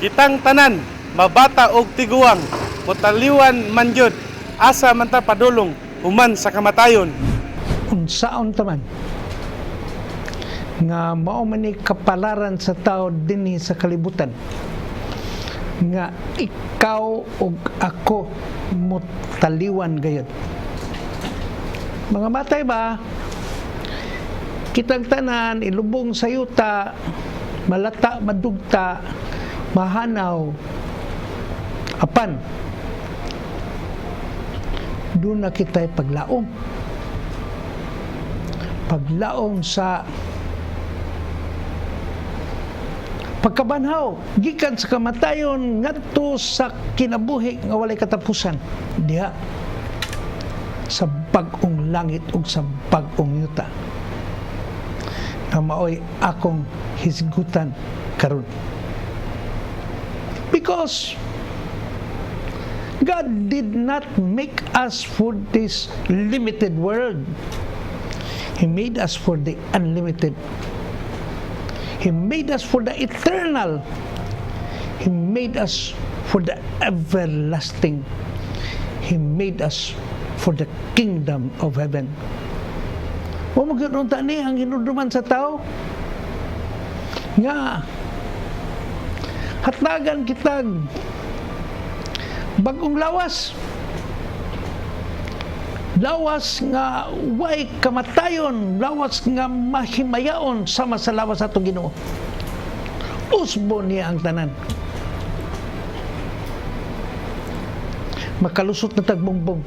Kitang tanan, mabata og tiguang, mutaliwan man gyud, asa man ta padulong human sa kamatayon? Unsaon taman nga mao man ni kapalaran sa tao dinhi sa kalibutan nga ikaw ug ako mutaliwan gayud. Mga matay ba, kitang tanan ilubong sa yuta, malata, madugta, mahanaw, apan duna na kita'y paglaom, paglaom sa pagkabanhaw gikan sa kamatayon ngadto sa kinabuhi nga walay katapusan diha sa bag-ong langit ug sa bag-ong yuta nga maoy akong hisgutan karon, because God did not make us for this limited world. He made us for the unlimited. He made us for the eternal. He made us for the everlasting. He made us for the kingdom of heaven. Wa mo gyud unta ni ang hinumduman sa tao nga hatagan kitag bagong lawas, lawas nga way kamatayon, lawas nga mahimayaon sama sa lawas atong Ginoo. Usbo niya ang tanan. Makalusot na tagbumbong.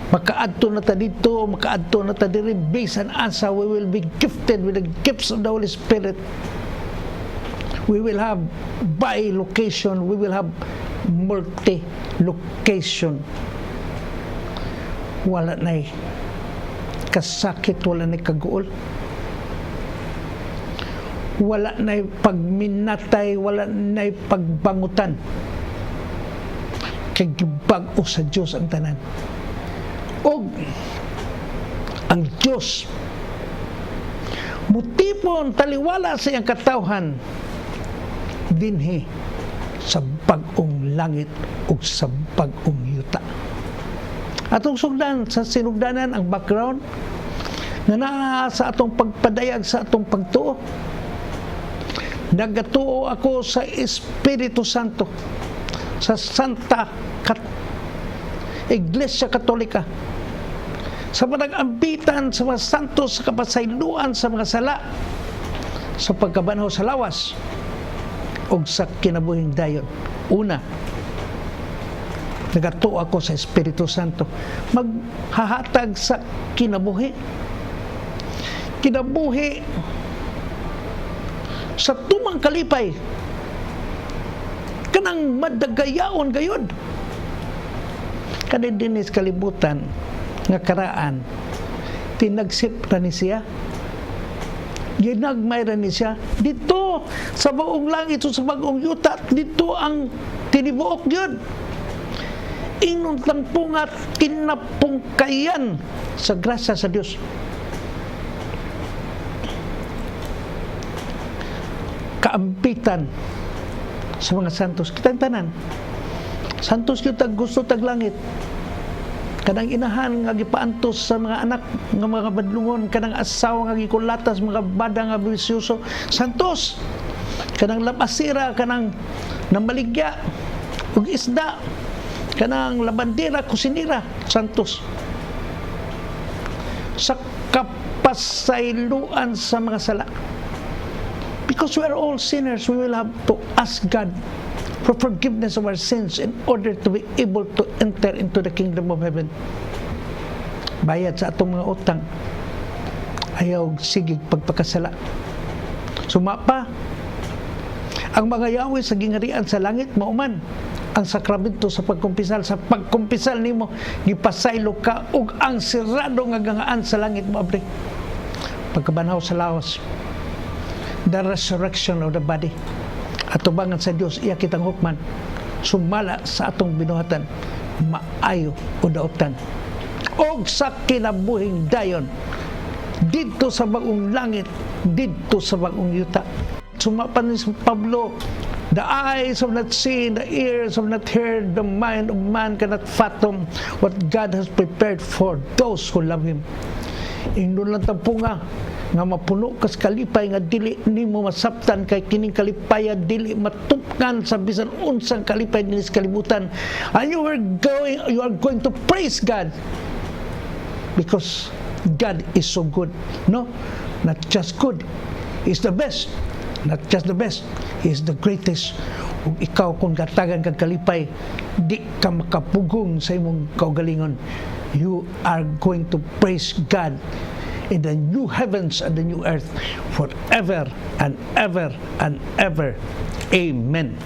Makaadto na ta dito, makaadto na ta diri, bisan asa, we will be gifted with the gifts of the Holy Spirit. We will have by location, we will have multi-location. Wala na'y kasakit, wala na'y kaguol. Wala na'y pagminatay, wala na'y pagbangutan. Kay gibag-o sa Diyos ang tanan. Og ang Diyos mutipon taliwala sa iyang katawhan dinhi sa bag-ong langit ug sa bag-ong yuta. Atong sugdan sa sinugdanan ang background nga naa sa atong pagpadayag sa atong pagtuo. Nagatuo ako sa Espiritu Santo, sa Santa Iglesia Katolika, sa panag-ambitan sa mga santos, sa kapasayloan sa mga sala, sa pagkabanhaw sa lawas ug sa kinabuhing dayon. Una, nagatuo ako sa Espiritu Santo, maghahatag sa kinabuhi. Kinabuhi sa tumang kalipay, kanang madagayaon gayod. Kani dinis kalibutan nga karaan, tinagsip ra ni siya, ginagmay ra ni siya. Dito sa bagong langit o sa bagong yuta, dito ang tinibuok yun, ingnon tangpungat kinapungkayan sa grasya sa Dios. Kaampitan sa mga santos, kitang tanan santos gyud, tag gusto tag langit. Kanang inahan nga gipaantos sa mga anak nga mga badlungon, kanang asawa nga gikulatas, mga bada nga bisyoso, santos. Kanang labasira, kanang namaligya ug isda, kanang labandera, kusinira, santos sa kapasayloan sa mga sala, because we are all sinners. We will have to ask God for forgiveness of our sins in order to be able to enter into the kingdom of heaven. Bayad sa atong mga utang, ayaw sigig pagpakasala. Suma pa ang mga yawi sa gingarian sa langit, mauman ang sakramento sa pagkumpisal. Sa pagkumpisal nimo, gipasaylo ka ug ang sirado nga gangaan sa langit moabri. Pagkabanhaw sa lawas, the resurrection of the body, atubangan sa Dios, iya kitang hukman sumala sa atong binuhatan, maayo o dautan, og sa kinabuhing dayon didto sa bagong langit, didto sa bagong yuta. Suma pa ni Pablo, "The eyes have not seen, the ears have not heard, the mind of man cannot fathom what God has prepared for those who love Him." Ingnon lang tampunga nga mapuno kas kalipay nga dili nimo masabtan, kay kining kalipaya dili matupkan sa bisan unsang kalipay dinhi sa kalibutan. And you are going to praise God because God is so good. No, not just good, He's the best. Not just the best, He is the greatest. Ug ikaw, kung gatagan kag kalipay, di ka makapugong sa imong kaugalingon. You are going to praise God in the new heavens and the new earth forever and ever and ever. Amen.